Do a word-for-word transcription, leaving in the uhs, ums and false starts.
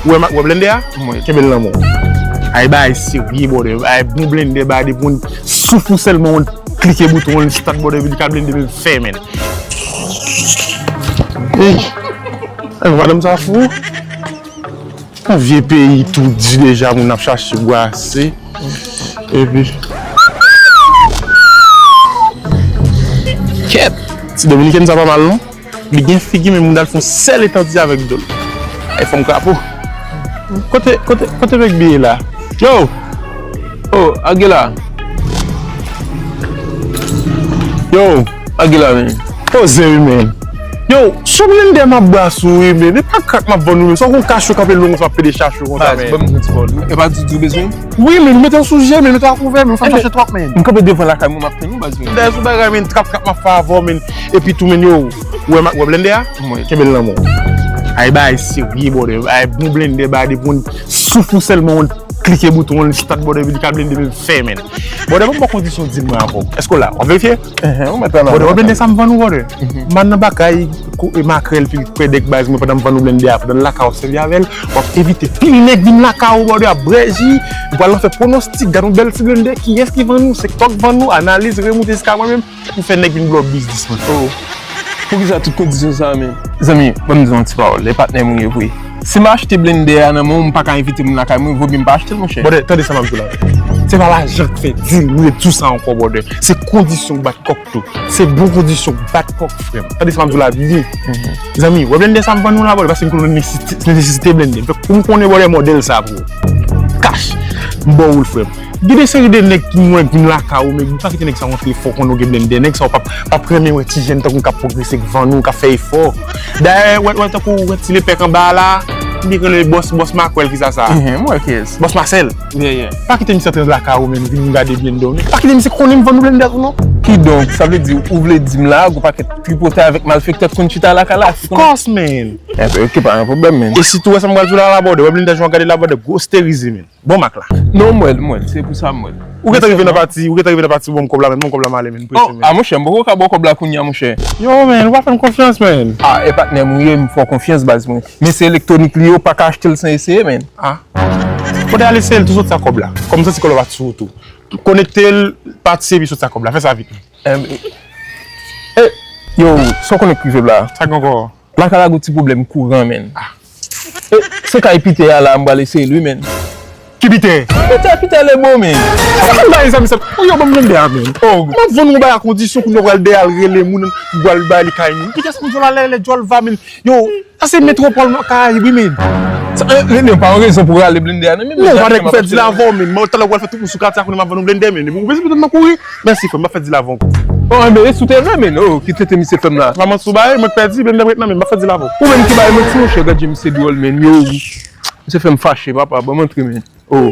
Ou wè ma- ou wè blendè a? Mwen. Kenbe l nan men w. Ay bagay serye, brother. Ay bon blendè, bagay depi w souf ou sèlman, w klike bouton, w start, brother, epi li ka blende menm fè, man. Ey! Ay, madanm sa fou. Yon vye peyi tou di deja, moun ap chache bwase. Epi. Kèt! Ti Dominikèn sa pa mal, non? Li gen figi, men moun al fè yon sèl etandi avèk do l. E fanm krapo. Kote, kote, kote Big B ye la? Yo! Oh, Aguila. Yo, Aguila, men. Poze wi, men. Yo, sou blendè m ap bwase wi, men. E pa krak m ap vann ou, men. Sa w konn kach yo kanpe long, sa w ap pede chache yo konsa, men. Baz, ban m di w ti pawòl wi. E pa di di w bezwen? Wi, men, mete w sou je, men, mete w a kouvè, men, ou fè m chache twòp, men. M kanpe devan lakay mwen, m ap tann ou, baz, men. Dèyè sou bagay, men, trap k ap m ap fè avè w, men. Epi tou, men, yo, ou wè ma- ou wè blendè a? Mwen. Kenbe l nan men w. Ay, bagay serye, brother. Ay, bon blendè, bagay depi w souf ou sèlman, w klike bouton, w start, brother, epi li ka blende menm fè, man. Brother, ban m ba w kondisyon deal mwen avè w. Èske w la? W ap verifye? Ehn, ou mèt ann. Brother, w ap blende sa m vann ou, brother? Mhm. M al nan bagay, kou- e makrèl, pil kwèdèk, baz, mwen, pandan m vann ou blendè a, pandan l lakay w ap sèvi avè l, w ap envite pil nèg vin lakay ou, brother, ap bwè ji, ou pral nan fè pwonostik, gad yon bèl ti blendè, kiyès ki vann ou, se kòk vann ou, analiz remoute jiska mwen menm, pou fè nèg vin ba w biznis, man. Oh. Poukisa tout kondisyon sa a, men? Zanmi, ban m di w yon ti pawòl. E patnè m ou ye vre. Si m achte blendè a nan men w, m pa ka envite moun lakay mwen, vodmi m pa achte l, monchè. Brother, tande sa m ap di w la. Se pa lajan k fè deal, m redi w sa ankò, brother. Se kondisyon k bat kòk tou. Se bon kondisyon k bat kòk, frè m. Tande sa m ap di w la byen. Mhm. Zanmi, wè blendè sa m vann ou la, brother, paske m konnen nesesite, nesesite blendè. Fèk pou m konnen, brother, modèl sa pou ou. Kach. M ba w l, frè m. Gen de seri de nèg ki mwen vin lakay ou, men pa kite nèg sa rantre fò konnen w gen blendè. Nèg sa yo p ap, p ap renmen wè ti jèn tankou w k ap pwogrese, k vann ou, k ap fè efò. Dayè, wè, wè tankou wè ti lepè k anba a la, m byen konnen bòs, bòs Makwèl, kisa sa? Ehe, m wè kiyès. Bòs Masèl. Yeah, yeah. Pa kite misye antre lakay ou, men vin gade blendè w, non. Pa kite misye konnen m vann ou blendè tou, non. Kidonk, sa vle di, ou vle di m la, gon pakèt tripotay avèk malfektè k konn chita lakay la? Of course, man. Enben, ok, pa gen pwoblèm, man. E sitou, wè sa m pral di w la, la, brother, wè blendè jan w gade la, brother, gwo sterize, man. Bon mak la. Non, m wè l, m wè l. Se pou sa m wè l. Ou gentan rive nan pati, ou gentan rive nan pati, bon, kòb la, men bon, kòb la, m ale, men, prese, men. Oh, a, monchè, m poko ka ba w kòb la kounye a, monchè. Yo, men, ou pa fè m konfyans, men. Ah, e patnè m ou ye, m fè w konfyans, baz, mwen. Men se elektwonik li ye, ou pa ka achte l san eseye, men. Ah. Kote al eseye l, tou sot sa kòb la. Kòm m santi kòb la pa sou ou tou. Konekte l, pati epi sot sa kòb la. Fè sa vit. Em, e, e, yo, sa w konnen k rive m la? Sa gen ankò? Lakay la gon ti pwoblèm kouran, men. Ah. E, se kay Pitè a la, m pral eseye l wi, men. Ki Pitè? Pitè, Pitè Lebo, men. Sa m bay sa, misye. Ou yo ban m blendè a, men. Oh. M ap vann ou bay a kondisyon kounye a w pral dèyè al rele moun, ou pral bay li kay moun. Pitè se moun djòl a lè, lè djòl va, men. Yo, sa se metwopòl Karayib wi, men. Sa, e, e, non, pa yon rezon pou rale blendè a, non, men. Non, pa nèg pou fè dil avè w, men. Mwen, talè w pral fè tout moun sou katye a konnen m ap vann ou blendè, men. Epi ou bezwen mete m nan kouri. Mèsi, frè m, m ap fè dil avè w ankò. Oh, enben, e sou tèren, men, oh, ki tete misye fè m la. Manman sou bay, mwen k pèdi, blendè m ret nan men m, m ap fè dil avè w. Ou menm ki bay manti, monchè, gad jan misye dwòl, men, yo. Misye fè m fache, papa, ban m antre, men. Oh.